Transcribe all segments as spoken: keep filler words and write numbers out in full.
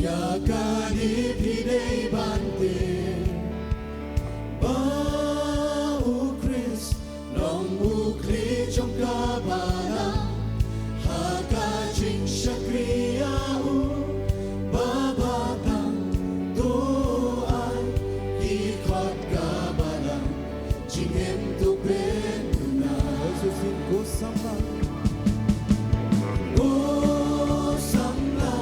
Ïa kane phi dei ban tip ba u Khrist long u khlieh jong ka balang. Ha ka jingshakri ïa u Baba tang, to ai ki khot ka balang. Jingim to pynbna. Ko samla, ko samla,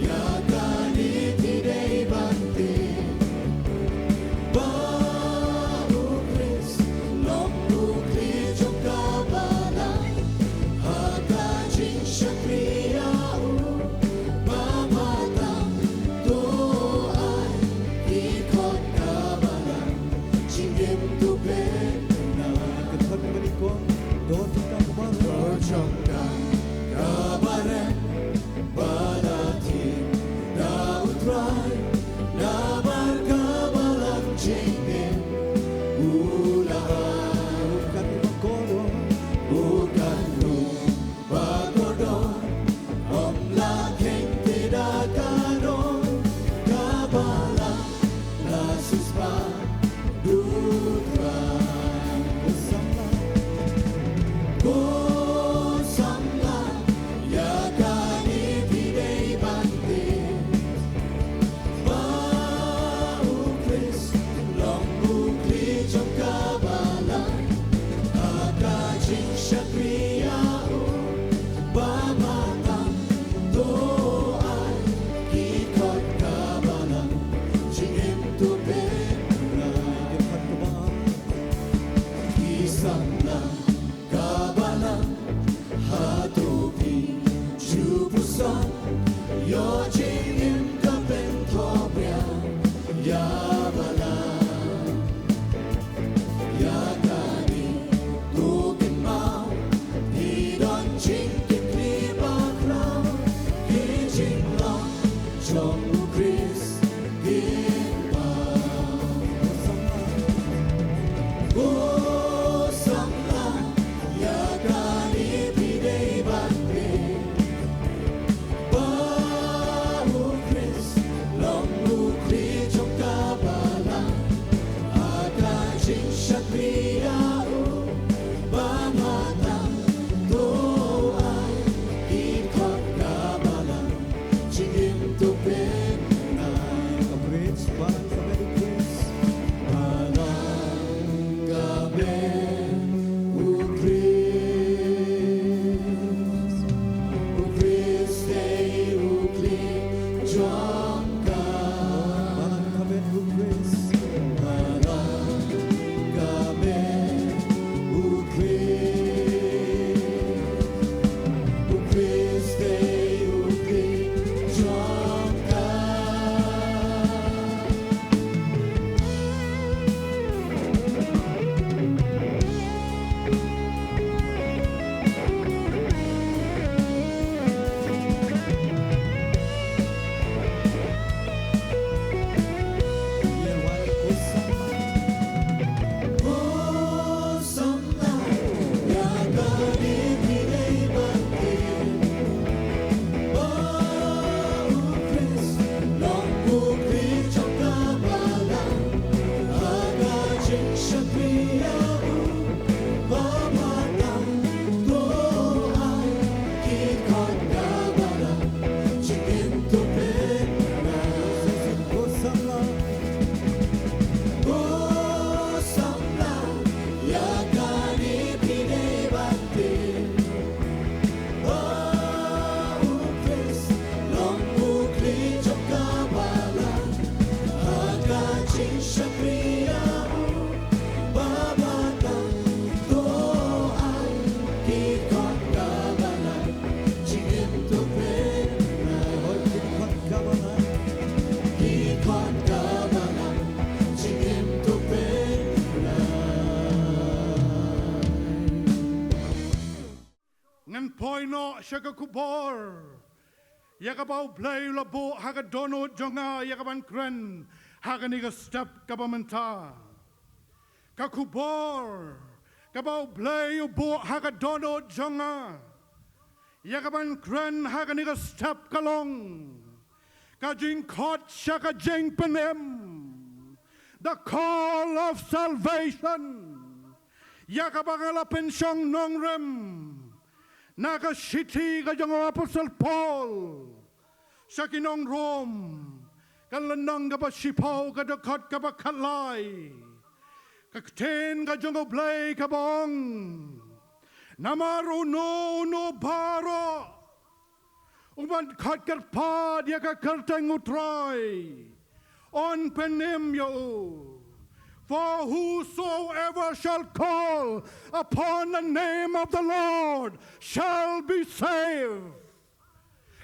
ïa kane phi dei ban tip ba u Khrist long u khlieh jong ka balang. Ha ka jingshakri ïa u Baba tang, to ai ki khot ka balang. Jingim to pynbna. Ka khot kaba nyngkong, dor jong ka kaba rem. Dor jong ka kaba rem ba la thied da u Trai, namar ka balang jingim u la ai. U katno ba kordor, u katno ba kordor, ym lah kheiñ te da ka doh, ka balang la siewspah da u Trai. Ko samla, ko samla, ïa kane phi dei ban tip ba u Khrist long u khlieh jong ka balang. Ha ka jingshakri ïa u Baba tang, to ai ki khot ka balang. Jingim to pynbna. Ki samla ka balang, hato phi ju puson? Ïoh jingim ka pynthoh biang ïa balang. Ïa kane to kynmaw, phi don jingkitkhlieh bakhraw, ki jinglong jong u Khrist. Ko samla, ïa kane phi dei ban tip ba u Khrist long u khlieh jong ka balang. Ha ka jingshakri ïa u Baba tang, to ai ki khot ka balang. Jingim to pynbna. Ka bridge, balang ka met u Khrist. Balang ka met u Khrist. U Khrist dei u khlieh jong ka. Balang ka met u Khrist. Balang ka met u Khrist. U Khrist dei u khlieh jong ka. Ngan poi noh sha ka khubor ïa kaba U Blei u la buh ha ka dohnud jong nga ïa kaban kren ha kane ka step kaba mynta. Ka khubor kaba U Blei u buh ha ka dohnud jong nga ïa kaban kren ha kane ka step ka long Ka jingkhot sha ka jingpynim, the call of salvation, ïa kaba nga la pynshong nongrim na ka shithi ka jong u Apostol Paul sha ki nong Rom, ka lynnong kaba shiphew, ka dkhot kaba khatlai. Ka ktien ka jong U Blei kaba ong, namar uno uno baroh uban khot kyrpad ïa ka kyrteng U Trai, yn pynim ïa u. For whosoever shall call upon the name of the Lord shall be saved.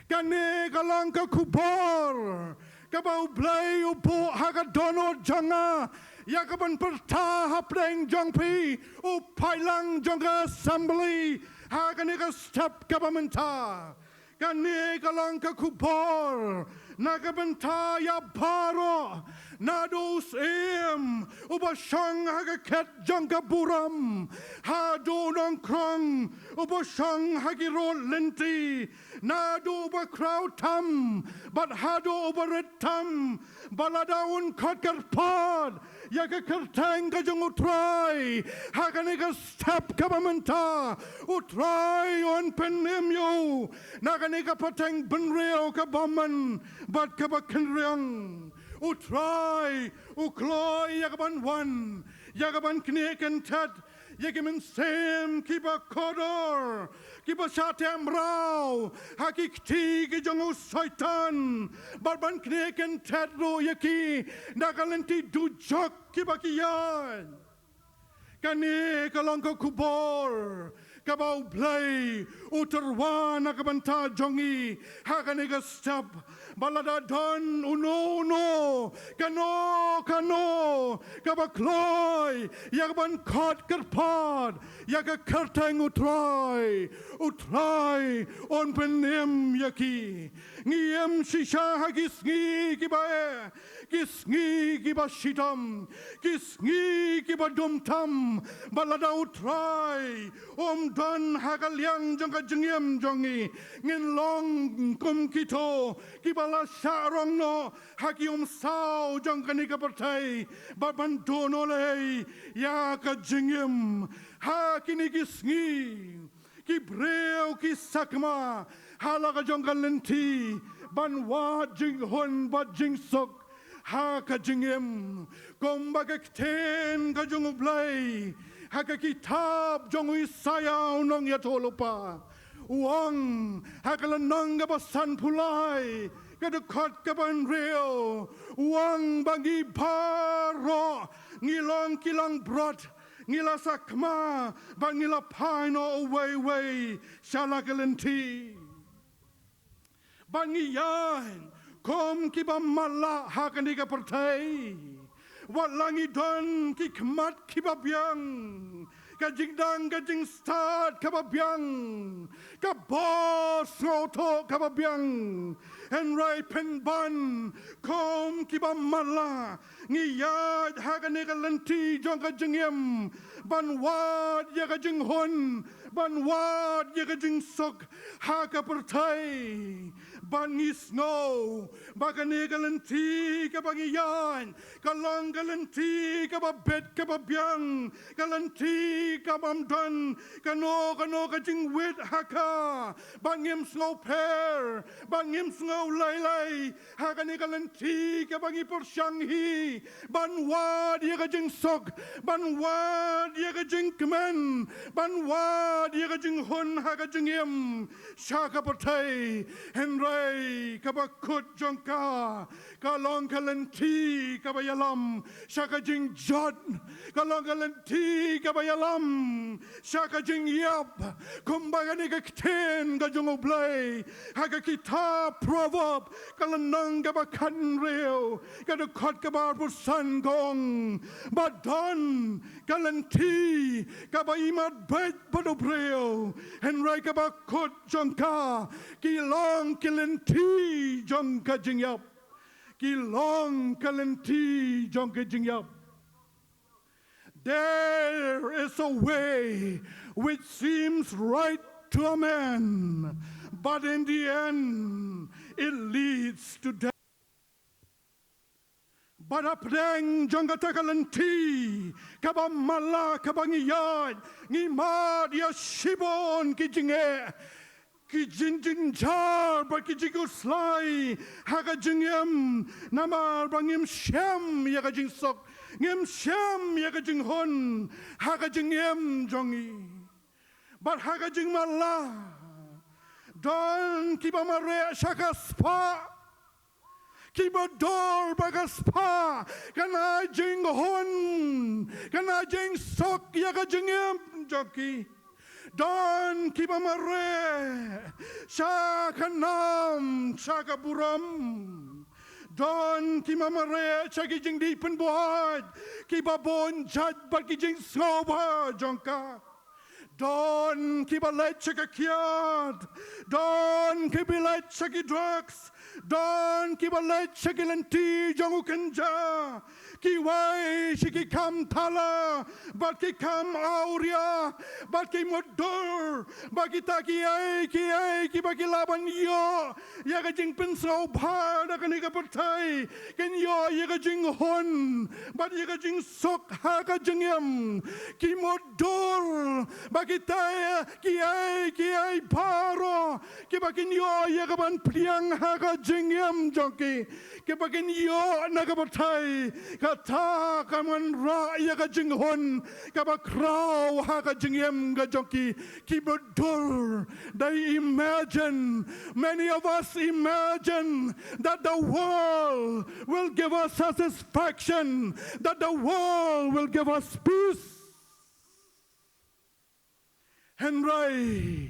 Kane ka long ka khubor kaba U Blei u buh ha ka dohnud jong nga ïa kaban pyrta hapdeng jong phi, u paidlang jong ka assembly, ha kane ka step kaba mynta. Kane ka long ka khubor na ka bynta ïa baroh, naduh u syiem uba shong ha ka khet jong ka burom, haduh u nongkhrong uba shong ha ki rud lynti, naduh uba khraw tam bad haduh uba rit tam, ba lada un khot kyrpad ïa ka kyrteng ka jong U Trai ha kane ka step kaba mynta, U Trai un pynim ïa u na kane ka pateng bynriew kaba bymman bad kaba kynriang. U Trai u kloi ïa kaban wan, ïa kaban knieh kynthet ïa ki mynsiem kiba kordor, kiba shah teh mraw ha ki kti ki jong u Soitan, bad ban knieh kynthet ruh ïa ki na ka lynti dujok kiba ki ïaid. Kane ka long ka khubor kaba U Blei u tyrwa na ka bynta jong ngi ha kane ka step, ba lada don uno uno, kano kano kaba kloi ïa kaban khot kyrpad ïa ka kyrteng U Trai, U Trai un pynim ïa ki. Ngi im shisha ha ki sngi kiba eh, ki sngi kiba shitom, ki sngi kiba dum tam, ba lada U Trai um don ha ka liang jong ka jingim jong ngi, ngin long kum kito kiba la shah rong noh ha ki umsaw jong kane ka pyrthei, bad ban duh noh lei ïa ka jingim. Ha kine ki sngi, ki briew ki sakma ha la ka jong ka lynti ban wad jinghun bad jingsuk ha ka jingim. Kumba ka ktien ka jong U Blei ha ka kitab jong u Isaïah u nongïathuhlypa u ong ha ka lynnong kaba sanphew lai, ka dkhot kaba hynriew, u ong ba ngi baroh ngi long ki langbrot, ngi la sakma bad ngi la phai noh uwei uwei sha la ka lynti. Bad ngi ïaid kum kiba matlah ha kane ka pyrthei. Wat la ngi don ki khmat kiba biang, ka jingdang ka jingstad kaba biang, ka bor sngewthuh kaba biang, hynrei pynban kum kiba matlah ngi ïaid ha kane ka lynti jong ka jingim ban wad ïa ka jinghun, ban wad ïa ka jingsuk ha ka pyrthei. Bad ngi sngew ba kane ka lynti kaba ngi ïaid ka long ka lynti kaba bit kaba biang, ka lynti kabym don kano kano ka jingwit ha ka. Bad ngim sngewpher, bad ngim sngew leilei ha kane ka lynti kaba ngi pyrshang hi ban wad ïa ka jingsuk, ban wad ïa ka jingkmen, ban wad ïa ka jinghun ha ka jingim sha ka pyrthei. Hynrei kaba kut jong ka ka long ka lynti kaba ïalam sha ka jingjot, ka long ka lynti kaba ïalam sha ka jingïap. Kumba kane ka ktien ka jong U Blei ha ka kitab Proverb ka lynnong kaba khathynriew, ka dkhot kaba arphew san ka ong ba don ka lynti kaba imat beit bad u briew, hynrei kaba kut jong ka ki long ki lynti jong ka jingïap. Ki long ka lynti jong ka jingïap. There is a way which seems right to a man, but in the end it leads to death. Bad hapdeng jong kata ka lynti kaba matlah kaba ngi ïaid, ngi mad ïa shibun ki jingeh, ki jingjynjar bad ki jingkhuslai ha ka jingim, namar ba ngim shem ïa ka jingsuk, ngim shem ïa ka jinghun ha ka jingim jong ngi. Bad ha ka jingmatlah, don kiba mareh sha ka spah, kiba dur ba ka spah kan ai jinghun, kan ai jingsuk ïa ka jingim jong ki. Don kiba mareh sha ka nam, sha ka burom. Don kiba mareh sha ki jingdih pynbuaid kiba bun jait bad ki jingsngewbha jong ka. Don kiba leit sha ka kiad. Don kiba leit sha ki drugs. Don kiba leit sha ki lynti jong u kynja. Kiwei sha ki kam thala bad ki kam awria bad ki mutdur bad kita kiei kiei kiba ki lah ban ïoh ïa ka jingpynsngewbha da kane ka pyrthei, kin ïoh ïa ka jinghun bad ïa ka jingsuk ha ka jingim. Ki mutdur bad kita kiei kiei baroh kiba kin ïoh ïa ka ban pdiang ha ka jingim jong ki, kiba kin ïoh na ka pyrthei, kata kan wanrah ïa ka jinghun kaba khraw ha ka jingim ka jong ki. Ki mutdur, they imagine, many of us imagine that the world will give us satisfaction, that the world will give us peace. Hynrei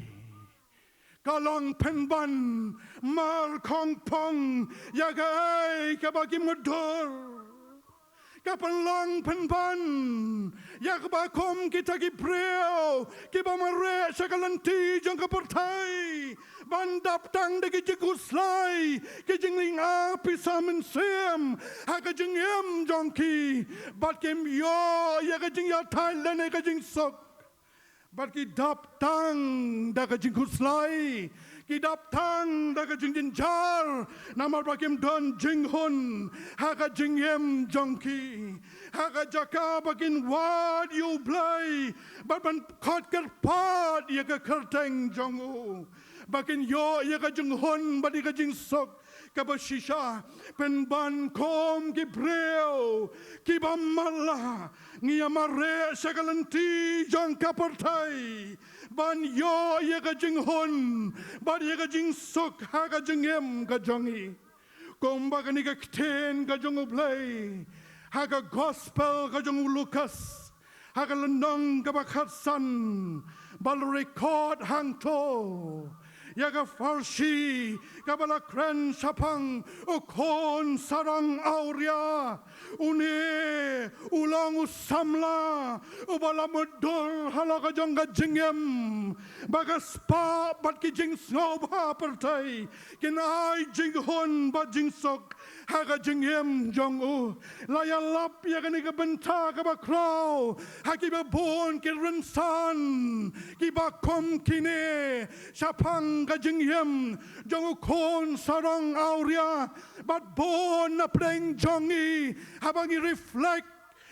ka long pynban mar khongpong ïa kaei kaba ki mutdur. Ka pynlong pynban ïa kaba kum kita ki briew kiba mareh sha ka lynti jong ka pyrthei ban dap tang da ki jingkhuslai, ki jinglynga pisa mynsiem ha ka jingim jong ki, bad kim ïoh ïa ka jingïatai lane ka jingsuk. Bad ki dap tang da ka jingkhuslai, ki dap tang da ka jingjynjar, namar ba kim don jinghun ha ka jingim jong ki, ha ka jaka ba kin wad ïa U Blei bad ban khot kyrpad ïa ka kyrteng jong u, ba kin ïoh ïa ka jinghun bad ïa ka jingsuk kaba shisha. Pynban kum ki briew kiba matlah, ngi ïa mareh sha ka lynti jong ka pyrthei ban ïoh ïa ka jinghun bad ïa ka jingsuk ha ka jingim ka jong ngi. Kumba kane ka ktien ka jong U Blei ha ka gospel ka jong u Lukas, ha ka lynnong kaba khatsan, ba la record hangto ïa ka pharshi kaba la kren shaphang u khun sarong awria. Une u long u samla uba la mutdur halor ka jong ka jingim, ba ka spah bad ki jingsngewbha pyrthei kin ai jinghun bad jingsuk ha ka jingim jong u. La ïalap ïa kane ka bynta kaba khraw ha kiba bun ki rynsan kiba kum kine shaphang ka jingim jong u khun sarong awria. Bad bun na pdeng jong ngi, haba ngi reflect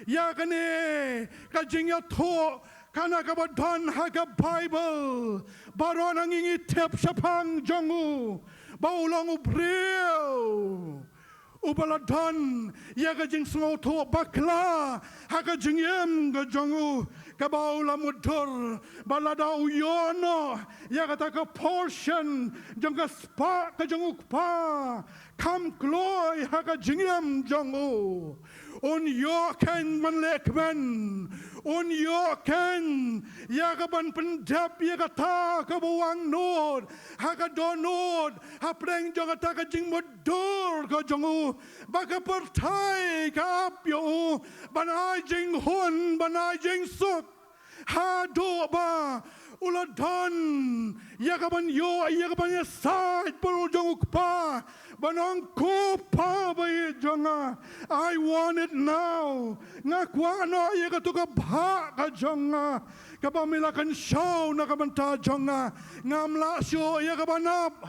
ïa kane ka jingïathuh khana kaba don ha ka Baibl, baroh na ngi ngi tip shaphang jong u ba u long u briew uba la don ïa ka jingsngewthuh bakla ha ka jingim ka jong u, kaba u la mutdur, ba lada u ïoh noh ïa kata ka portion jong ka spah ka jong u kpa, kham kloi ha ka jingim jong u. Un ïoh kein ban leh kmen, un ïoh kein ïa ka ban pyndep ïa kata kaba u angnud ha ka dohnud hapdeng jong kata ka jingmutdur ka jong u, ba ka pyrthei ka ap ïa u ban ai jinghun, ban ai jingsuk. Haduh ba u la don ïa ka ban ïoh ïa ka ban ïasaid bad u jong u kpa, ban ong, ko pa ba ïeit jong nga, I want it now. Nga kwah noh ïa kato ka bhah ka jong nga kaba me la kynshew na ka bynta jong nga. Ngam lah shuh ïa ka ban ap.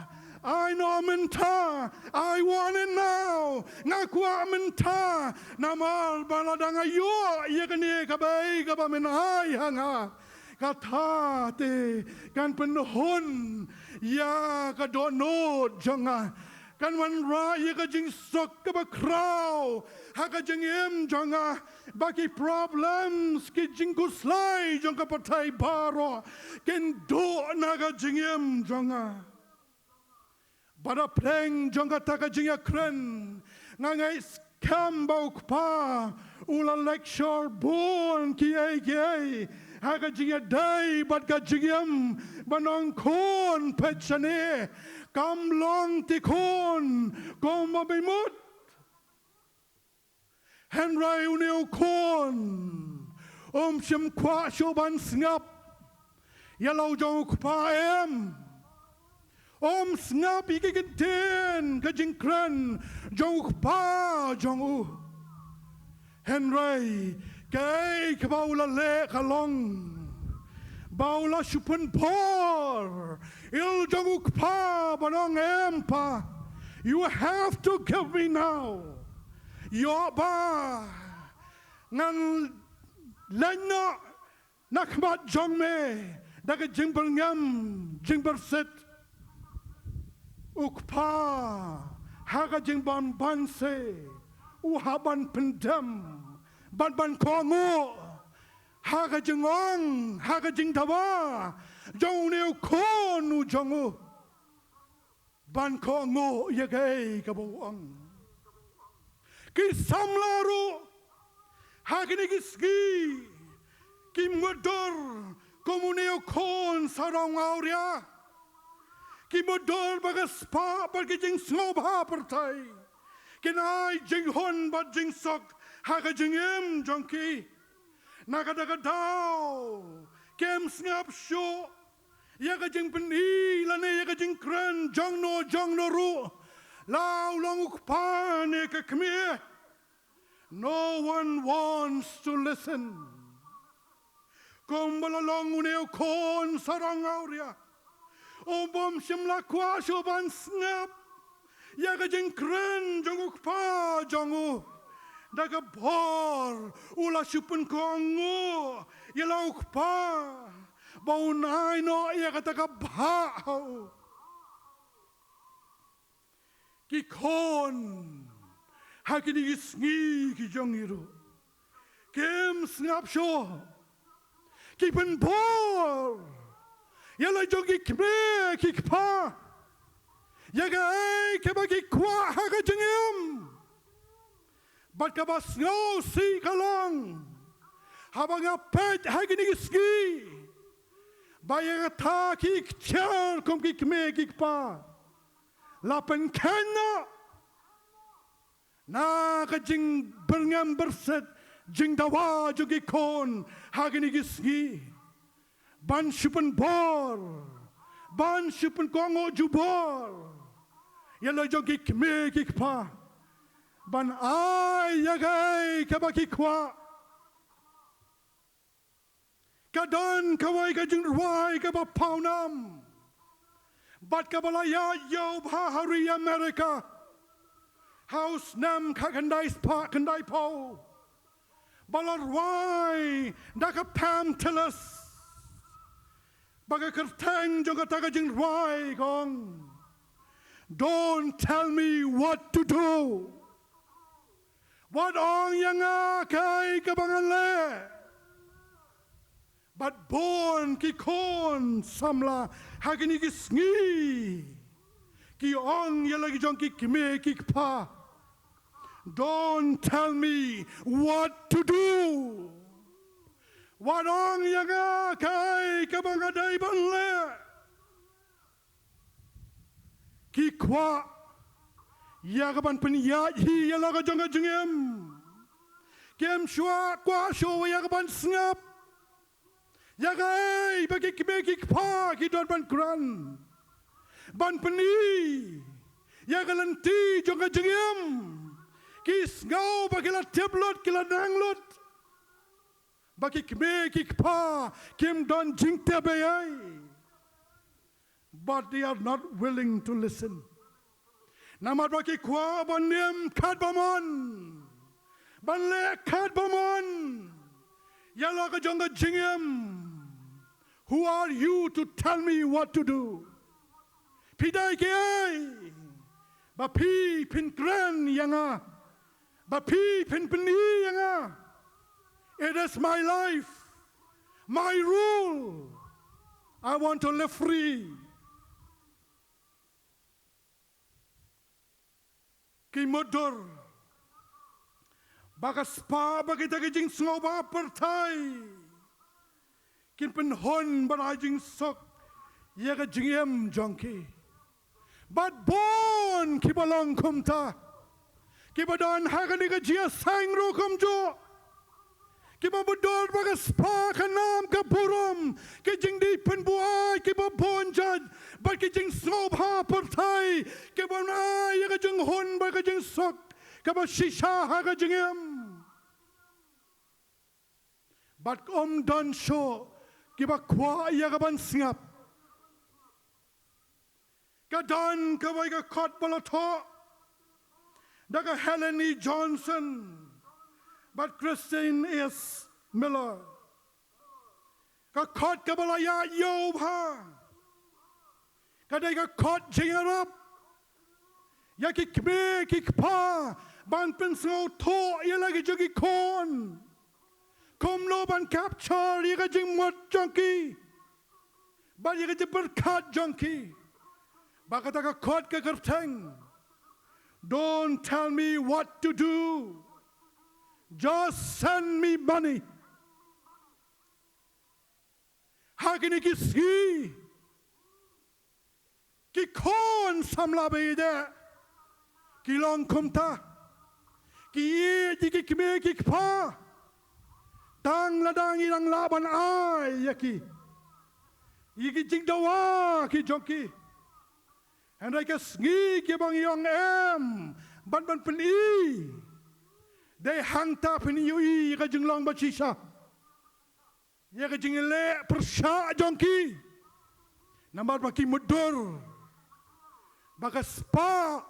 Ai noh mynta, I want it now. Nga kwah mynta, namar ba lada nga ïoh ïa kane kaba, kaba men ai ha nga, kata te kan pynhun ïa ka dohnud jong nga. Kan wanrah ïa ka jingsuk kaba khraw ha ka jingim jong nga, ba ki problems, ki jingkhuslai jong ka pyrthei baroh kin duh na ka jingim jong nga. Bad hapdeng jong kata ka jingïakren, nga ngeit skhem ba u Kpa u la lecture bun kiei kiei ha ka jingïadei bad ka jingim ba nongkhun peit shane. Kam long te khun kumba me mut. Hynrei une u khun um shym kwah shuh ban sngap ïa la u jong u kpa, em. Um sngap ïa ki ktien ka jingkren jong u kpa jong u. Hynrei kaei kaba u la leh ka long ba u la shu pynbor ïa la u jong u kpa ban ong, em pa, you have to give me now. Ïoh ba ngan leit noh na khmat jong me da ka jingbyrngem jingpyrsit. U kpa ha ka jingbymman se u hap ban pyndem bad ban kohnguh ha ka jingong, ha ka jingdawa jong une u khun u jong u, ban kohnguh ïa kaei kaba u ong. Ki samla ruh ha kine ki sngi ki mutdur kum une u khun sarong awria. Ki mutdur ba ka spah bad ki jingsngewbha pyrthei kin ai jinghun bad jingsuk ha ka jingim jong ki. Na kata ka daw kim sngap shuh ïa ka jingpyni lane ïa ka jingkren jong no jong no ruh, la u long u kpa ne ka kmie. No one wants to listen. Kumba la long une u khun sarong awria, u bym shym la kwah shuh ban sngap ïa ka jingkren jong u kpa jong u. Da ka bor u la shu pynkohnguh ïa la u kpa ba un ai noh ïa kata ka bhah ha u. Ki khun ha kine ki sngi ki jong ngi ruh kim sngap shuh. Ki pynbor ïa la jong ki kmie ki kpa ïa kaei kaba ki kwah ha ka jingim. Bad kaba sngewsih ka long, haba nga peit ha kine ki sngi, ba ïa kata ki kjat kum ki kmie ki kpa la pynkheiñ noh na ka jingbyrngem byrsit jingdawa jong ki khun ha kine ki sngi, ban shu pynbor, ban shu pynkohnguh jubor ïa la jong ki kmie ki kpa ban ai ïa kaei kaba ki kwah. Ka don kawei ka jingrwai kaba pawnam bad kaba la ïaid ïew bha ha ri America ha u snem khatkhyndai spah khyndaiphew, ba la rwai da ka Pam Tillis. Ba ka kyrteng jong kata ka jingrwai ka ong, Don't tell me what to do. Wat ong ïa nga kaei kaba ngan leh. Bad bun ki khun samla ha kine ki sngi ki ong ïa la ki jong ki kmie ki kpa, Don't tell me what to do. Wat ong ïa nga kaei kaba nga dei ban leh. Ki kwah ïa ka ban pynïaid hi ïa la ka jong ka jingim. Kim shuwa kwah shuh ïa ka ban sngap ïa kaei ba ki kmie ki kpa ki don ban kren, ban pyni ïa ka lynti jong ka jingim. Ki sngew ba ki la tip lut, ki la nang lut, ba ki kmie ki kpa kim don jingtip ei ei. But they are not willing to listen. Namar ba ki kwah ban im katba mon, ban leh katba mon ïa la ka jong ka jingim. Who are you to tell me what to do? Phi dei kiei ba phi phin kren ïa nga, ba phi phin pyni ïa nga? It is my life, my rule. I want to live free. Ki mutdur ba ka spah ba kita ki jingsngewbha pyrthei kin pynhun bad ai jingsuk ïa ka jingim jong ki. Bad bun kiba long kumta, kiba don ha kane ka jingïaseng ruh kumjuh, kiba mutdur ba ka spah, ka nam, ka burom, ki jingdih pynbuaid kiba bun jait, bad ki jingsngewbha pyrthei kiba ai ïa ka jinghun bad ka jingsuk kaba shisha ha ka jingim. Bad ym don shuh kiba kwah ïa ka ban sngap. Ka don kawei ka kot ba la thoh da ka Helen E. Johnson bad Christine S. Miller. Ka kot kaba la ïaid ïew bha ka dei ka kot jingïarap ïa ki kmie ki kpa ban pynsngewthuh ïa la ki jong ki khun kumno ban capture ïa ka jingmut jong ki bad ïa ka jingpyrkhat jong ki. Ba kata ka kot ka kyrteng, "Don't tell me what to do, just send me money." Ha kine ki sngi ki khun samla ba ïeit ki long kumta, ki ïeit ïa ki kmie ki kpa tang lada ngi dang lah ban ai ïa ki ïa ki jingdawa ki jong ki. Hynrei ka sngi kiba ngi ong em bad ban pyni, dei hangta phin ïohi ïa ka jinglong ba shisha, ïa ka jingleh pyrshah jong ki. Namar ba ki mutdur ba ka spah,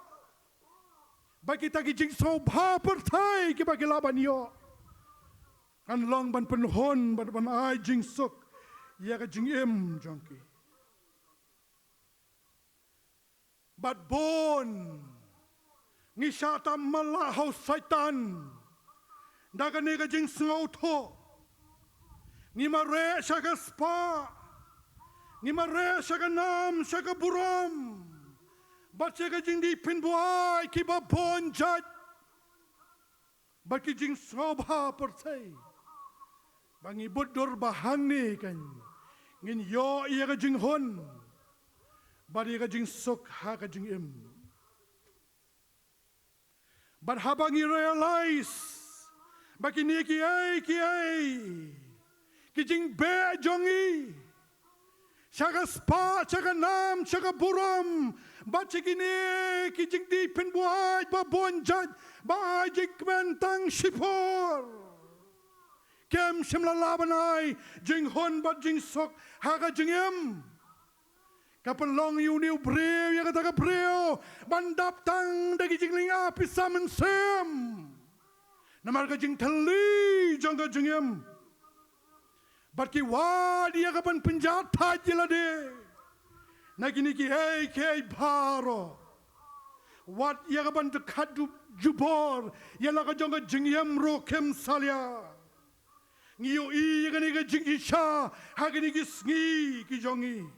ba kita ki jingsngewbha pyrthei kiba ki lah ban ïoh kan long ban pynhun bad ban ai jingsuk ïa ka jingim jong ki. Bad bun ngi shah tam mala ha u Soitan da kane ka jingsngewthuh. Ngi mareh sha ka spah, ngi mareh sha ka nam, sha ka burom, bad sha ka jingdih pynbuaid kiba bun jait, bad ki jingsngewbha pyrthei, ba ngi mutdur ba hangne kan ngin ïoh ïa ka jinghun bad ïa ka jingsuk ha ka jingim. Bad haba ngi realize ba kine kiei kiei ki jingbeh jong ngi, sha ka spah, sha ka nam, sha ka burom, bad sha kine ki jingdih pynbuaid ba bun jait ba ai jingkmen tang shipor, kim shym la lah ban ai jinghun bad jingsuk ha ka jingim. Ka pynlong ïa une u briew, ïa kata ka briew, ban dap tang da ki jinglynga pisa mynsiem namar ka jingthylli jong ka jingim. Bad ki wad ïa ka ban pynjah thait ïa lade na kine kiei kiei baroh. Wat ïa ka ban dkhat ju-, jubor ïa la ka jong ka jingim ruh kim salia. Ngi ïohi ïa kane ka jingshisha ha kine ki sngi ki jong ngi,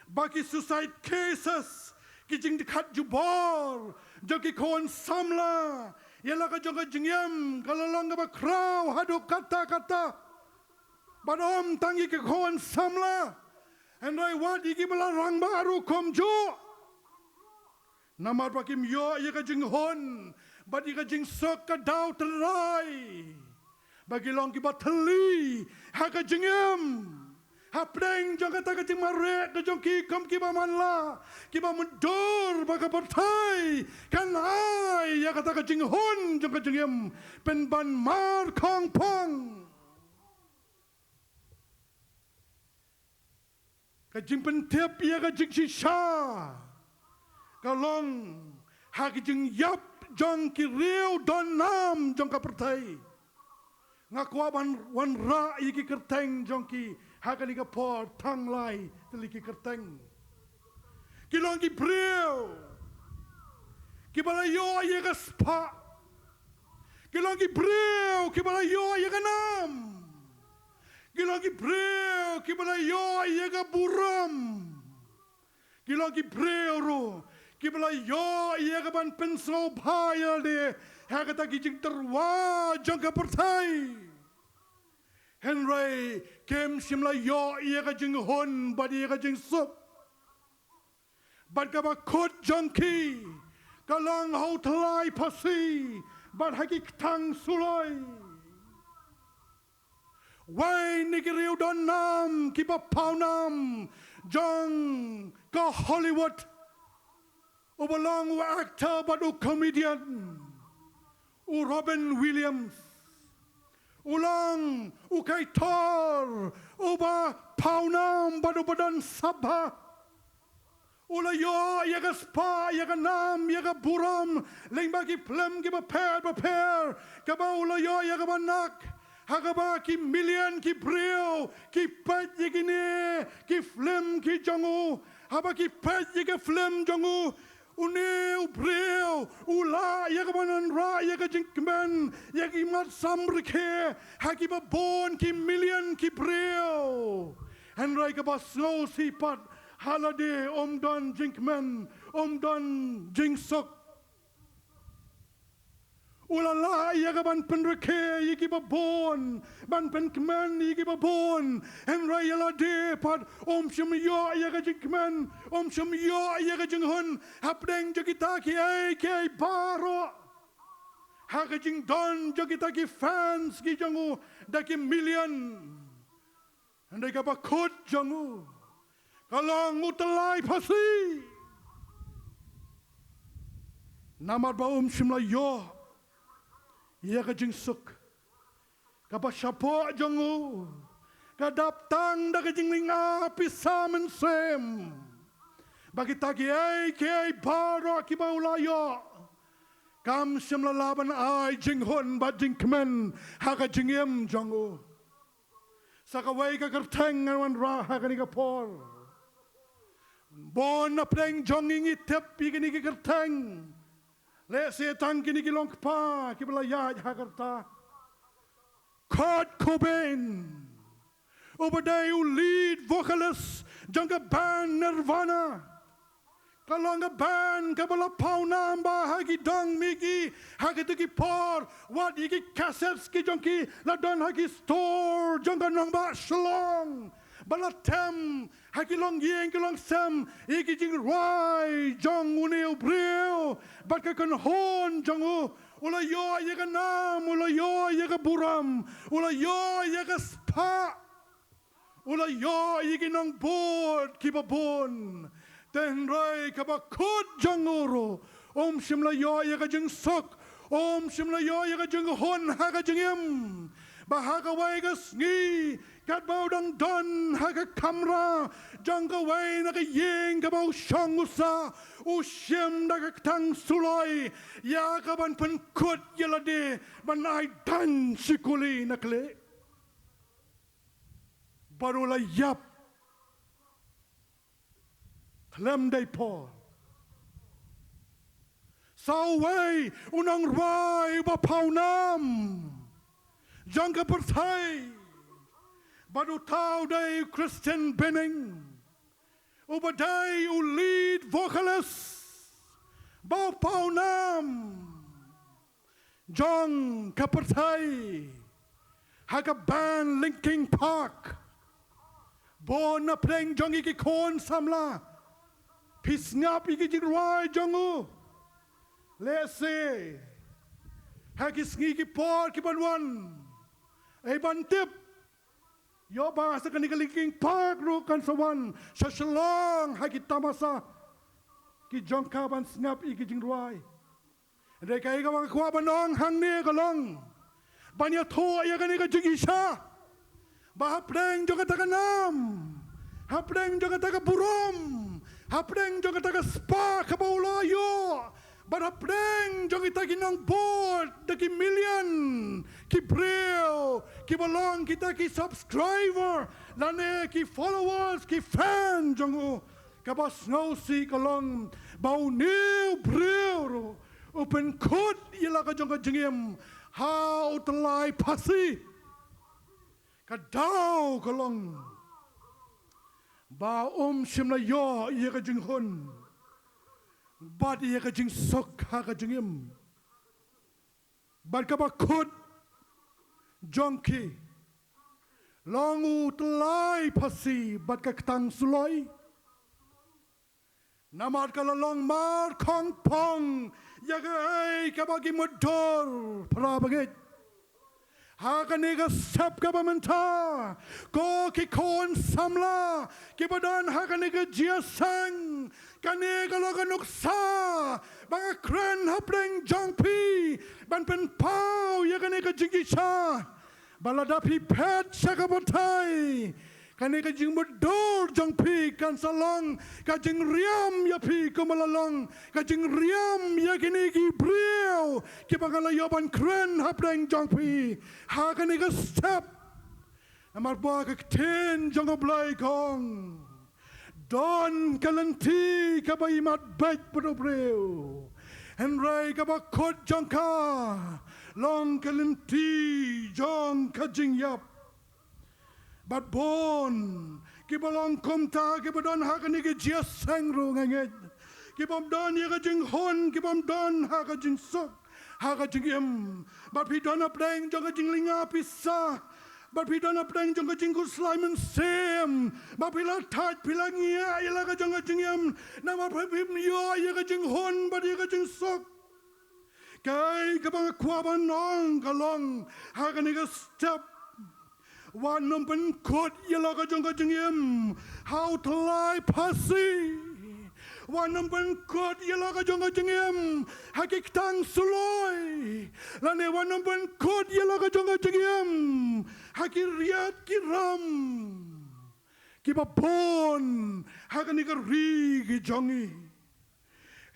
ba ki suicide cases, ki jingdkhat jubor jong ki khun samla ïa la ka jong ka jingim, ka la long kaba khraw haduh katta katta. Bad ym tang ïa ki khun samla, hynrei wat ïa kiba la rangbah ruh kumjuh. Namar ba kim ïoh ïa ka jinghun bad ïa ka jingsuk ka daw tynrai, ba ki long kiba thylli ha ka jingim. Hapdeng jong kata ka jingmareh ka jong ki kum kiba manla, kiba mutdur ba ka pyrthei kan ai ïa kata ka jinghun jong ka jingim pynban mar khongpong. Ka jingpyntip ïa ka jingshisha ka long ha ki jingïap jong ki riew don nam jong ka pyrthei. Nga kwah ban wanrah ïa ki kyrteng jong ki ha kane ka por, tang lai tylli ki kyrteng. Ki long ki briew kiba la ïoh ïa ka spah. Ki long ki briew kiba la ïoh ïa ka nam. Ki long ki briew kiba la ïoh ïa ka burom. Ki long ki briew ruh kiba la ïoh ïa ka ban pynsngewbha ïa lade ha kata ki jingtyrwa jong ka pyrthei. Hynrei kim shym la ïoh ïa ka jinghun bad ïa ka jingsuk. Bad kaba kut jong ki ka long ha u tyllai phasi bad ha ki ktang suloi. Wei na ki riew don nam kiba paw nam jong ka Hollywood, uba long u actor bad u comedian, u Robin Williams. U long u kaitor uba paw nam bad uba don sap bha. U la ïoh ïa ka spah, ïa ka nam, ïa ka burom lyngba ki phlim kiba pher bapher, kaba u la ïoh ïa kaba nak, ha kaba ki million ki briew ki peit ïa kine ki phlim ki jong u. Haba ki peit ïa ka phlim jong u, une u briew u lah ïa ka ban wanrah ïa ka jingkmen ïa ki mat samrkhie ha kiba bun ki million ki briew. Hynrei kaba sngewsih pat, ha lade um don jingkmen, um don jingsuk. U la lah ïa ka ban pynrkhie ïa kiba bun, ban pynkmen ïa kiba bun. Hynrei ïa lade pat um shym ïoh ïa ka jingkmen, um shym ïoh ïa ka jinghun hapdeng jong kita kiei kiei baroh. Ha ka jingdon jong kita ki fans ki jong u da ki million. Hynrei kaba kut jong u ka long u tyllai phasi. Namar ba um shym la ïoh ïa ka jingsuk. Kaba shapoh jong u ka dap tang da ka jinglynga pisa mynsiem. Ba kita kiei kiei baroh kiba u la ïoh kam shym la lah ban ai jinghun bad jingkmen ha ka jingim jong u. Sa kawei ka kyrteng ngan wanrah ha kane ka por. Bun na pdeng jong ngi ngi tip ïa kine ki kyrteng. Lehse tang kine ki long kpa kiba la ïaid ha ka rta. Kurt Cobain, uba dei u lead vocalist jong ka band Nirvana. Ka long ka band kaba la paw nam bha ha ki dong mihngi ha kito ki por. Wat ïa ki cassettes ki jong ki la don ha ki store jong ka nongbah Shillong, ba la them ha ki longïing ki longsem ïa ki jingrwai jong une u briew bad ka kynhun jong u. U la ïoh ïa ka nam, u la ïoh ïa ka burom, u la ïoh ïa ka spah, u la ïoh ïa ki nongbud kiba bun. Te hynrei kaba kut jong u ruh, um shym la ïoh ïa ka jingsuk, um shym la ïoh ïa ka jinghun ha ka jingim. Ba ha kawei ka sngi katba u dang don ha ka kamra jong kawei na ka ïing kaba u shong u sah, u shim da ka ktang suloi ïa ka ban pynkut ïa lade ban ai daiñ shikuli na khlieh. Bad u la ïap khlem dei por. Sa uwei u nongrwai uba paw nam jong ka pyrthei, bad uta u dei u Christian Benning, uba dei u lead vocalist ba u paw nam jong ka pyrthei ha ka band Linkin Park. Bun na pdeng jong ngi ki khun samla, phi sngap ïa ki jingrwai jong u. Lehse ha ki sngi ki por ki ban wan, ai ban tip, ïoh ba sa kane ka Linkin Park ruh kan sa wan sha Shillong ha ki tamasa ki jong ka ban sngap ïa ki jingrwai. Hynrei kaei kaba nga kwah ban ong hangne ka long ban ïathuh ïa kane ka jingshisha, ba hapdeng jong kata ka nam Hapdeng jong kata ka burom, hapdeng jong kata ka spah kaba u la ïoh, bad hapdeng jong kita ki nongbud da ki million ki briew kiba long kita ki subscriber lane ki followers, ki fan jong u, kaba sngewsih ka long ba une u briew ruh u pynkut ïa la ka jong ka jingim ha u tyllai phasi. Ka daw ka long ba um shym la ïoh ïa ka jinghun bad ïa ka jingsuk ha ka jingim. Bad kaba kut jong ki long u tyllai phasi bad ka ktang suloi. Namar ka la long mar khongpong ïa kaei kaba ki mutdur, para bangeit. Ha kane ka step kaba mynta, ko ki khun samla kiba don ha kane ka jingïaseng, kane ka long ka nuksa ba nga kren hapdeng jong phi ban pynpaw ïa kane ka jingshisha. Ba lada phi phet sha ka pyrthei, kane ka jingmutdur jong phi kan sa long ka jingriam ïa phi, kumba la long ka jingriam ïa kine ki briew kiba nga la ïoh ban kren hapdeng jong phi ha kane ka step. Namar ba ka ktien jong U Blei ka ong, don ka lynti kaba imat beit bad u briew, hynrei kaba kut jong ka long ka lynti jong ka jingïap. Bad bun kiba long kumta, kiba don ha kane ka jingïaseng ruh, nga ngeit, kibym don ïa ka jinghun, kibym don ha ka jingsuk ha ka jingim. Bad phi don hapdeng jong ka jinglynga pisa, bad phi don hapdeng jong ka jingkhuslai mynsiem, bad phi la thait, phi la ngiah ïa la ka jong ka jingim, namar phi phim ïoh ïa ka jinghun bad ïa ka jingsuk. Kaei kaba nga kwah ban ong ka long, ha kane ka step, wat nym pynkut ïa la ka jong ka jingim ha u tyllai phasi. Wat nym pynkut ïa la ka jong ka jingim ha ki ktang suloi, lane wat nym pynkut ïa la ka jong ka jingim ha ki riat ki ram kiba bun ha kane ka ri ka jong ngi.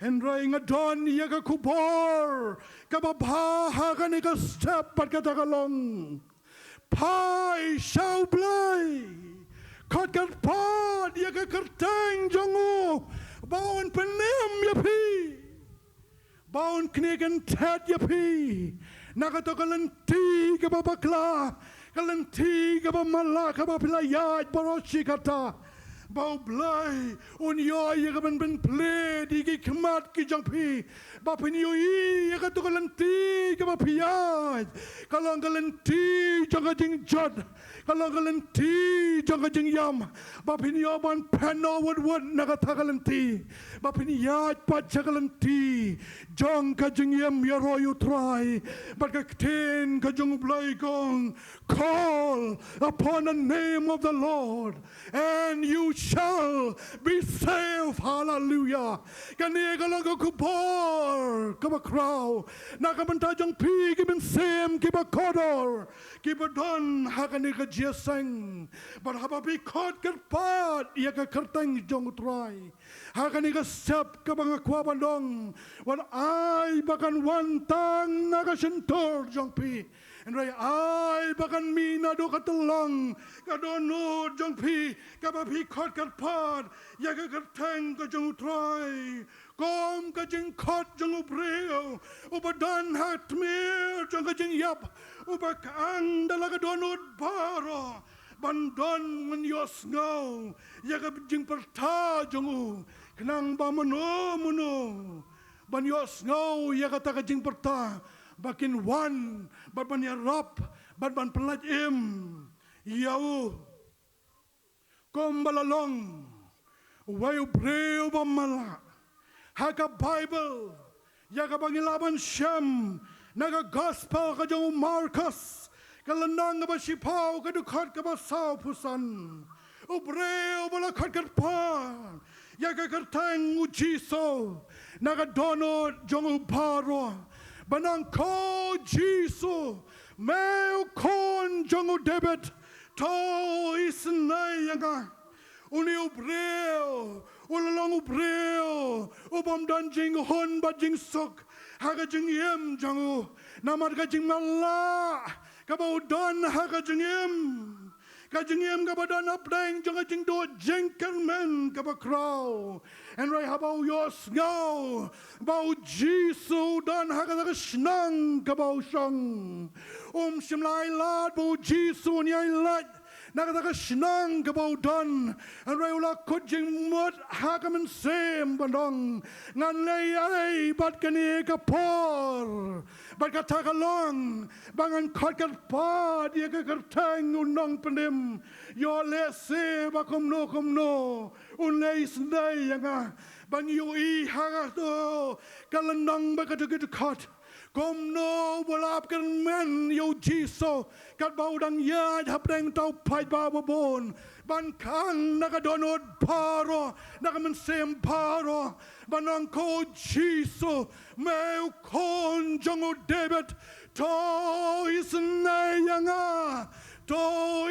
Hynrei nga don ïa ka khubor kaba bha ha kane ka step, bad kata ka long, phai sha U Blei, khot kyrpad ïa ka kyrteng jong u ba un pynim ïa phi, ba un knieh kynthet ïa phi na kato ka lynti kaba bakla, ka lynti kaba matlah kaba phi la ïaid baroh shi katta. Ba U Blei un ïoh ïa ka ban pynplie ïa ki khmat ki jong phi, ba phin ïohi ïa kato ka lynti kaba phi ïaid ka long ka lynti jong ka jingjot, ka long ka lynti jong ka jingïam, ba phin ïoh ban phet noh wut wut na kata ka lynti, ba phin ïaid pat sha ka lynti jong ka jingim ïaroh ïa U Trai. Bad ka ktien ka jong U Blei ka ong, call upon the name of the Lord and you shall be saved. Hallelujah. Kane ka long ka khubor kaba khraw na ka bynta jong phi ki mynsiem kiba kordor, kiba don ha kane ka jingïaseng. Bad haba phi khot kyrpad ïa ka kyrteng jong U Trai ha kane ka step, kaba nga kwah ban ong, wat ai ba kan wan tang na ka shyntur jong phi, hynrei ai ba kan mih naduh ka tyllong ka dohnud jong phi, kaba phi khot kyrpad ïa ka kyrteng ka jong U Trai. Kum ka jingkhot jong u briew uba don ha tmier jong ka jingïap, uba kyang da la ka dohnud baroh ban don ban ïohsngew ïa ka jingpyrta jong u, khnang ba mano mano ban ïohsngew ïa kata ka jingpyrta, ba kin wan bad ban ïarap bad ban pyllait im ïa u. Kumba la long uwei u briew ba matlah ha ka Baibl, ïa kaba ngi lah ban shem na ka Gospel ka jong u Markos, ka lynnong kaba shiphew, ka dkhot kaba sawphew san. U briew ba la khot kyrpad ïa ka kyrteng U Jisu na ka dohnud jong u baroh, ban ong, ko Jisu, me u khun jong u Dabid, to isynei ïa nga. Une u briew u la long u briew u bym don jinghun bad jingsuk ha ka jingim jong u. Namar ka jingmatlah kaba u don ha ka jingim, ka jingim kaba don hapdeng jong ka jingduh jingkyrmen kaba khraw. Hynrei haba u ïohsngew ba u Jisu u don ha kata ka shnong kaba u shong, um shym la ai lad ba u Jisu un ïai lait na kata ka shnong kaba u don. Hynrei u la kut jingmut ha ka mynsiem ban ong, ngan leh ei bad kane ka por? Bad kata ka long ba ngan khot kyrpad ïa ka kyrteng u nongpynim. Ïoh lehse ba kumno kumno un leh isynei ïa nga. Ban ïohi ha kato ka lynnong bad kato ka dkhot kumno ba u la ap kyrmen ïa u Jisu katba u dang ïaid hapdeng uta u paidbah uba bun, ban khang na ka dohnud baroh, na ka mynsiem baroh, ban ong, ko Jisu, me u khun jong u David, to isynei ïa nga, to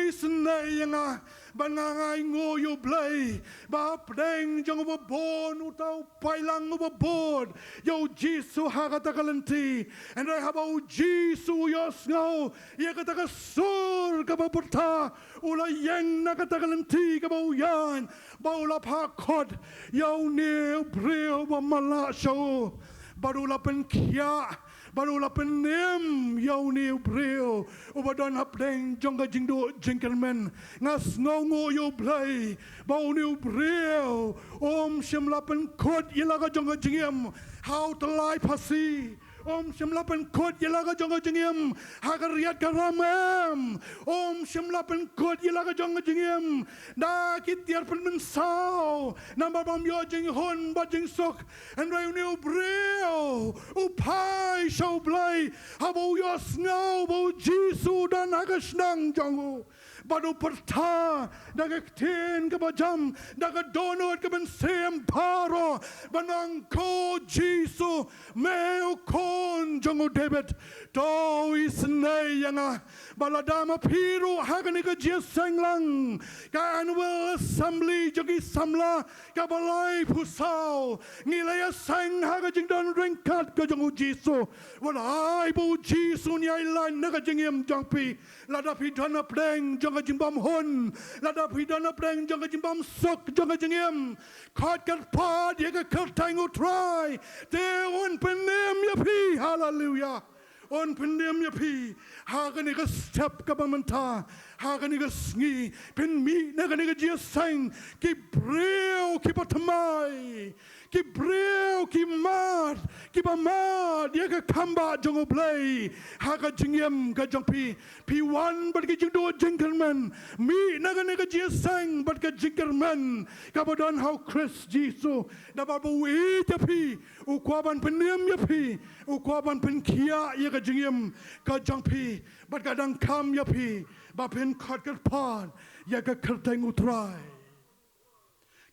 isynei ïa nga. Ban nga, nga ainguh ïa U Blei ba hapdeng jong uba bun uta u paidlang uba bud ïa u Jisu ha kata ka lynti. Hynrei haba u Jisu u ïohsngew ïa kata ka sur kaba pyrta, u la ïeng na kata ka lynti kaba u ïaid, ba u la phah khot ïa une u briew ba matlah sha u, bad u la pynkhiah bad u la pynim ïa une u briew uba don hapdeng jong ka jingduh jingkyrmen. Nga sngewnguh ïa U Blei ba une u briew um shym la pynkut ïa la ka jong ka jingim ha u tyllai phasi. Um shym la pynkut ïa la ka jong ka jingim ha ka riat ka ram, em. Um shym la pynkut ïa la ka jong ka jingim da ki tiar pynmynsaw namar bym ïoh jinghun bad jingsuk. Hynrei une u briew u phai sha U Blei haba u ïohsngew ba u Jisu u don ha ka shnong jong u, bad u pyrta da ka ktien kaba jam, da ka dohnud ka mynsiem baroh, ban ong, ko Jisu, me u khun jong u David, to isynei ïa nga. Bad lada ma phi ruh ha kane ka jingïaseng lang, ka Annual Assembly jong ki samla kaba laiphew saw, ngi la ïaseng ha ka jingdon ryngkat ka jong u Jisu. Wat ai ba u Jisu un ïai lait na ka jingim jong phi. Lada phi don hapdeng jong ka jingbymhun, lada phi don hapdeng jong ka jingbymsuk jong ka jingim, khot kyrpad ïa ka kyrteng U Trai, te un pynim ïa phi. Haleluia. Un pynim ïa phi ha kane ka step kaba mynta, ha kane ka sngi. Phin mih na kane ka jingïaseng ki briew kiba thymmai, ki briew ki mad, kiba mad ïa ka kam bah jong U Blei ha ka jingim ka jong phi. Phi wan bad ka jingduh jingkyrmen, mih na kane ka jingïaseng bad ka jingkyrmen kaba don ha U Khrist Jisu. Namar ba u ïeit ïa phi, u kwah ban pynim ïa phi, u kwah ban pynkhiah ïa ka jingim ka jong phi, bad ka donkam ïa phi ba phin khot kyrpad ïa ka kyrteng U Trai.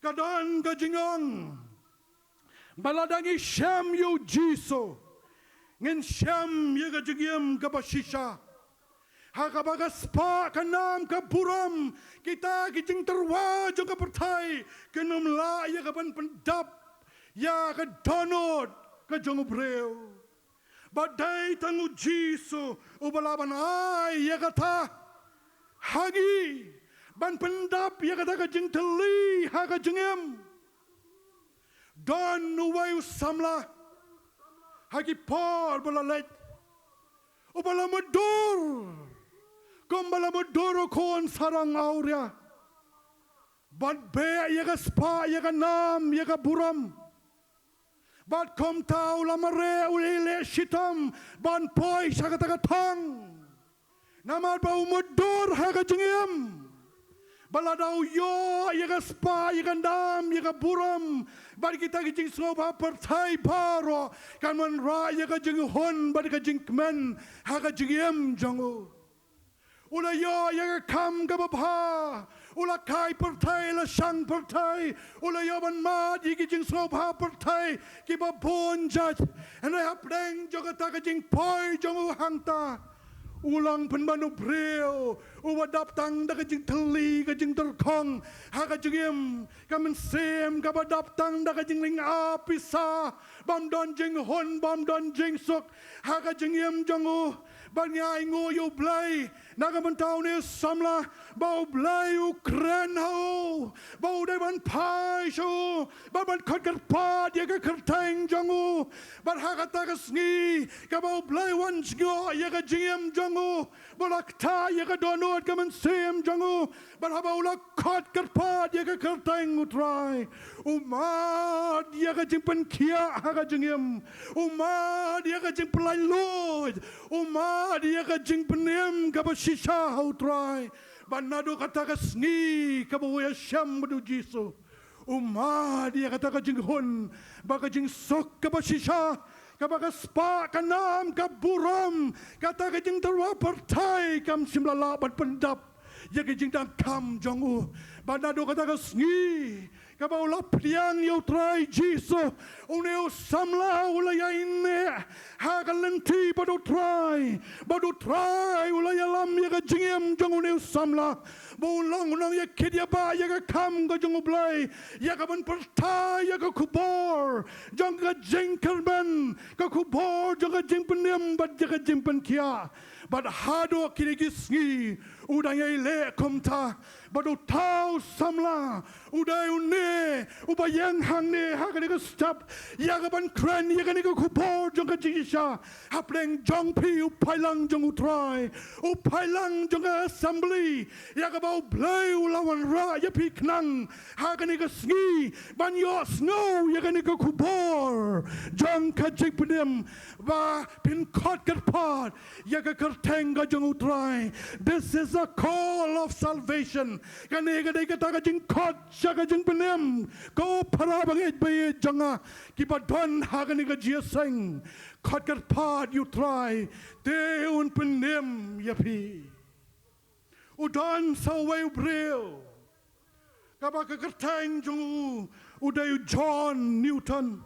Ka don ka jingong ba lada ngi shem ïa u Jisu, ngin shem ïa ka jingim kaba shisha. Ha kaba ka spah, ka nam, ka burom, kita ki jingtyrwa jong ka pyrthei kin ym lah ïa ka ban pyndap ïa ka dohnud ka jong u briew. Bad dei tang u Jisu uba lah ban ai ïa kata ha ngi, ban pyndap ïa kata ka jingtylli ha ka jingim. Don uwei u samla ha ki por ba la leit, uba la mutdur kumba la mutdur u khun sarong awria. Bad beh ïa ka spah, ïa ka nam, ïa ka burom. Bad kumta u la mareh, u leh shitom ban poi sha kata ka thong. Namar ba u mutdur ha ka jingim ba lada u ïoh ïa ka spah, ïa ka nam, ïa ka burom bad kita ki jingsngewbha pyrthei baroh, kan wanrah ïa ka jinghun bad ka jingkmen ha ka jingim jong u. U la ïoh ïa ka kam kaba bha, u la kai pyrthei, la shang pyrthei, u la ïoh ban mad ïa ki jingsngewbha pyrthei kiba bun jait. Hynrei hapdeng jong kata ka jingpoi jong u hangta, U long pynban u briew uba dap tang da ka jingthylli ka jingtyrkhong ha ka jingim, ka mynsiem kaba dap tang da ka jinglynga pisa, bym don jinghun, bym don jingsuk ha ka jingim jong u. Bad ngi ainguh ïa u Blei na ka bynta une u samla, ba u Blei u kren ha u, ba u dei ban phai sha u, ba ban khot kyrpad ïa ka kyrteng jong u. Bad ha kata ka sngi kaba u Blei u wan jngoh ïa ka jingim jong u, ba la ktah ïa ka dohnud ka mynsiem jong u, bad haba u la khot kyrpad ïa ka kyrteng u Trai, u mad ïa ka jingpynkhiah ha ka jingim, u mad ïa ka jingpynlait luid, u mad ïa ka jingpynim kaba shisha ha u Trai. Bad naduh kata ka sngi kaba u ïashem bad u Jisu, u mad ïa kata ka jinghun bad ka jingsuk kaba shisha, kaba ka spah ka nam ka burom, kata ka jingtyrwa pyrthei kam shym la lah ban pyndap ïa ka jingdonkam jong u. Bad naduh kata ka sngi kaba u la pdiang ïa u Trai Jisu, une u samla u la ïaineh ha ka lynti bad u Trai, bad u Trai u la ïalam ïa ka jingim jong une u samla, ba un long u nongïakit ïabah ïa ka kam ka jong u Blei, ïa ka ban pyrta ïa ka khubor jong ka jingkyrmen, ka khubor jong ka jingpynim bad ïa ka jingpynkhiah. Bad haduh kine ki sngi u dang ïai leh kumta, bad uta u samla u dei une uba ïeng hangne ha kane ka step ïa ka ban kren ïa kane ka khubor jong ka jingshisha hapdeng jong phi, u paidlang jong u Trai, u paidlang jong ka assembly ïa kaba u Blei u la wanrah ïa phi khnang ha kane ka sngi ban ïohsngew ïa kane ka khubor jong ka jingpynim, ba phin khot kyrpad ïa ka kyrteng ka jong u Trai. This is a call of salvation. Kane ka dei kata ka jingkhot sha ka jingpynim, ko para bangeit baieit jong nga, kiba don ha kane ka jingïaseng. Khot kyrpad ïa u Trai, te un pynim ïa phi. U don sa uwei u briew kaba ka kyrteng jong u u dei u John Newton,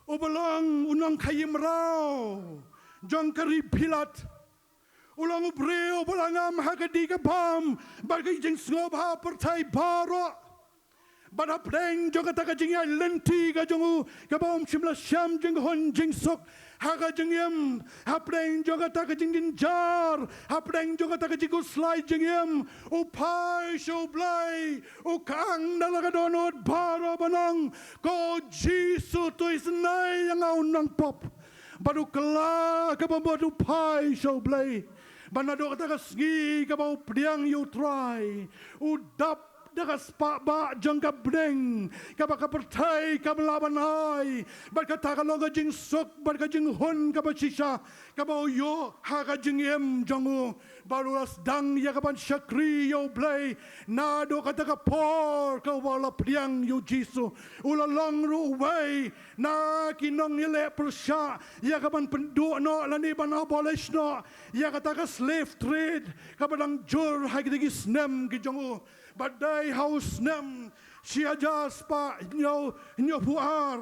uba long u nongkhaïi mraw jong ka ri Bhilat. U long u briew uba la ngam ha ka dih ka bam bad ka jingsngewbha pyrthei baroh. Bad hapdeng jong kata ka jingïaid lynti ka jong u kaba um shym la shem jinghun jingsuk ha ka jingim, hapdeng jong kata ka jingjynjar, hapdeng jong kata ka jingkhuslai jingim, u phai sha u Blei, u khang da la ka dohnud baroh ban ong, ko Jisu, to isynei ïa nga u nongpop. Bad u kylla kaba mut u phai sha u Blei. Bad naduh kata ka sngi kaba u pdiang ïa u Trai, u dap da ka spah bah jong ka bneng kaba ka pyrthei kam lah ban ai, bad kata ka long ka jingsuk bad ka jinghun kaba shisha kaba u ïoh ha ka jingim jong u. Bad u la sdang ïa ka ban shakri ïa u Blei naduh kata ka por kaba u la pdiang ïa u Jisu. U la long ruh uwei na ki nongïaleh pyrshah ïa ka ban pynduh noh lane ban abolish noh ïa kata ka slave trade kaba dang jur ha kita ki snem ki jong u. Bad dei ha u snem shi hajar spah hynñiew, hynñiewphew ar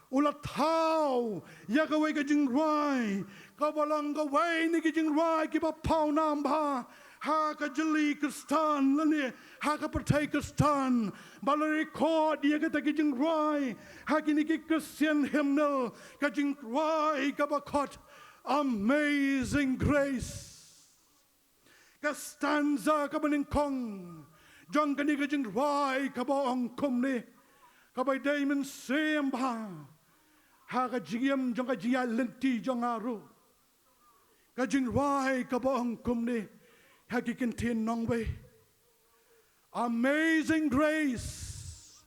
u la thaw ïa kawei ka jingrwai kaba long kawei na ki jingrwai kiba pawnam bha ha ka jylliew Khristan lane ha ka pyrthei Khristan. Ba la record ïa kata ki jingrwai ha kine ki Christian hymnal, ka jingrwai kaba khot Amazing Grace. Ka stanza kaba nyngkong jong kane ka jingrwai kaba ong kumne, kaba dei mynsiem bha ha ka jingim jong ka jingïaid lynti jong nga ruh. Ka jingrwai kaba ong kumne ha ki ktien nongwei: Amazing grace,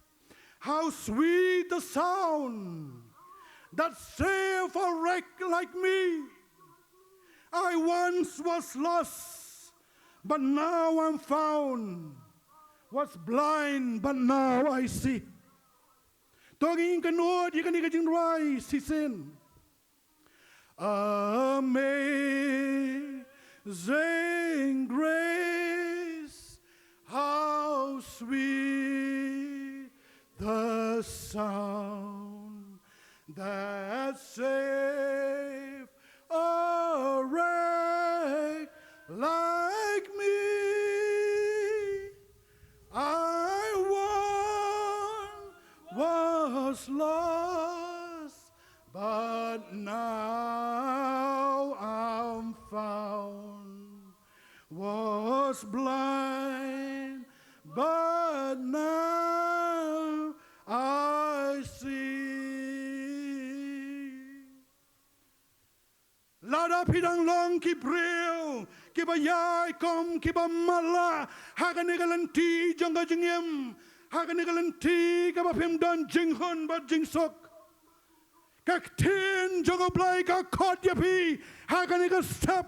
how sweet the sound that saved a wretch like me. I once was lost, but now I'm found, was blind, but now I see. To ngin kynnoh ïa kane ka jingrwai shisien. Amazing grace, how sweet the sound that saved a wretch But now I'm found, was blind, but now I see. Lada phi dang long ki briew kiba ïai kum kiba matlah ha kane ka lynti jong ka jingim, ha kane ka lynti kaba phim don jinghun bad jingsuk, ka ktien jong U Blei ka khot ïa phi ha kane ka step.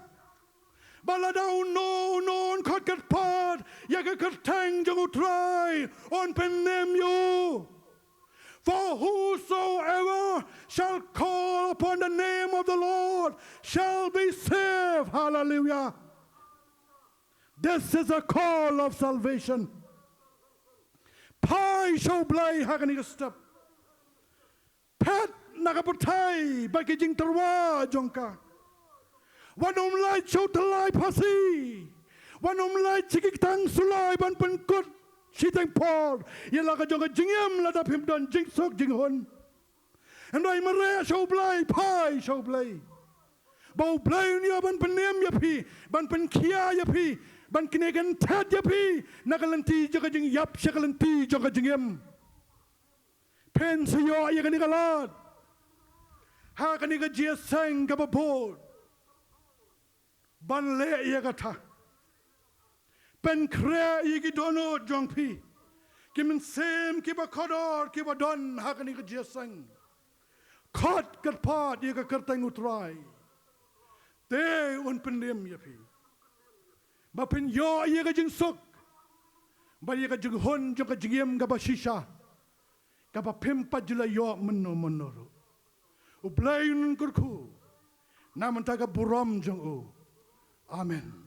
Ba lada uno uno un khot kyrpad ïa ka kyrteng jong U Trai, un pynim ïa u. For whosoever shall call upon the name of the Lord shall be saved. Hallelujah. This is a call of salvation. Phai sha U Blei ha kane ka step. Phet na ka pyrthei bad ki jingtyrwa jong ka. Wat nym leit sha u tyllai phasi. Wat nym leit sha ki ktang sulai ban pynkut shiteng por ïa la ka jong ka jingim lada phim don jingsuk jinghun. Hynrei mareh sha U Blei, phai sha U Blei. Ba U Blei un ïoh ban pynim ïa phi, ban pynkhiah ïa phi, ban knieh kynthet ïa phi na ka lynti jong ka jingïap sha ka lynti jong ka jingim. Phin sa ïoh ïa kane ka lad ha kane ka jingïaseng kaba bud ban leh ïa kata. Pynkhreh ïa ki dohnud jong phi, ki mynsiem kiba kordor kiba don ha kane ka jingïaseng. Khot kyrpad ïa ka kyrteng U Trai, te un pynim ïa phi. Ba phin ïoh ïa ka jingsuk bad ïa ka jinghun jong ka jingim kaba shisha, kaba phim pat ju la ïoh mynno mynno ruh. U Blei un kyrkhu na bynta ka burom jong u. Amen.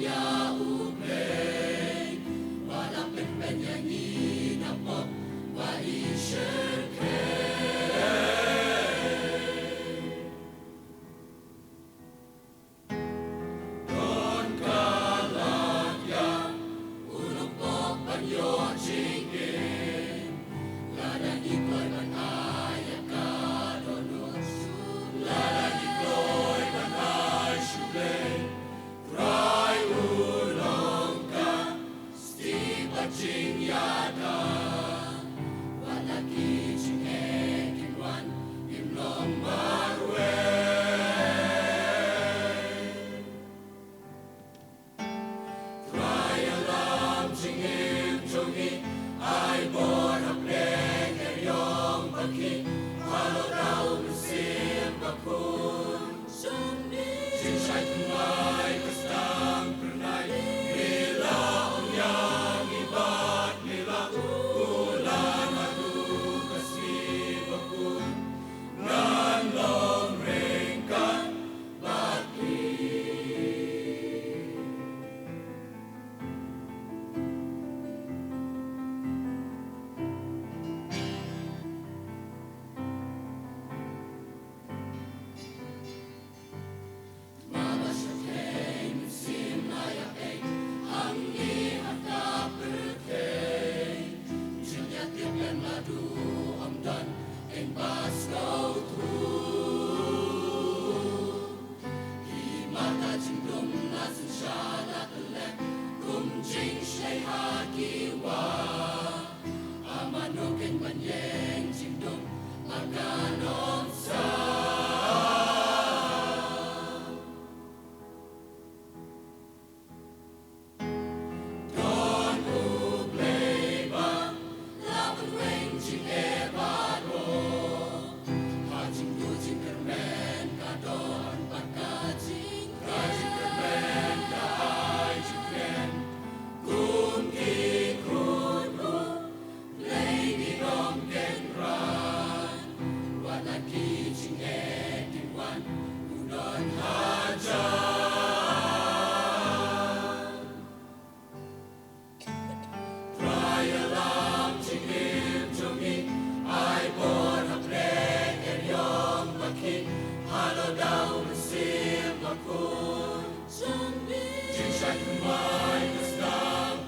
ïa U Blei, ba la pynbeit ïa ngi na pop ba i shyrkhei. Don ka lad ïa u nongpop ban ïoh jingim. Lada ngi kloi ban ai ïa ka dohnud, lada ngi kloi ban ai sha U Blei, Trai u long ka stieh bad jingïada. Wat la ki jingeh kin wan, ngim long marwei. Trai ïalam jingim jong ngi, ai bor hapdeng ïa ïong ba ki, halor da U Mynsiem Bakhuid. Jingshai thymmai ka sdang phyrnai, me la ong ïa ngi bad me la kular haduh ka sngi bakhuid. Ngan long ryngkat bad phi. Mano sha kei mynsiem la ïa kei, hangne ha ka pyrthei. Jingïatiplem la duh ym don, ïeng ba sngewthuh. Hi ma ka jingdum la synshar la kyllep, kum jingshlei ha ki wah. A mano keiñ ban ïeng jingdum ba kan ym sah. Don U Blei ba la pynweng jingeh baroh. Ha jingduh jingkyrmen ka don bad ka jing, ka jingkyrmen ka ai jingkren. Kum ki khun U Blei ngi dang kynran, wat la ki jingeh kin wan, u don hajan. Trai ïalam jingim jong ngi, ai bor hapdeng ïa ïong ba ki, halor da U Mynsiem Bakhuid. Jingshai thymmai ka sdang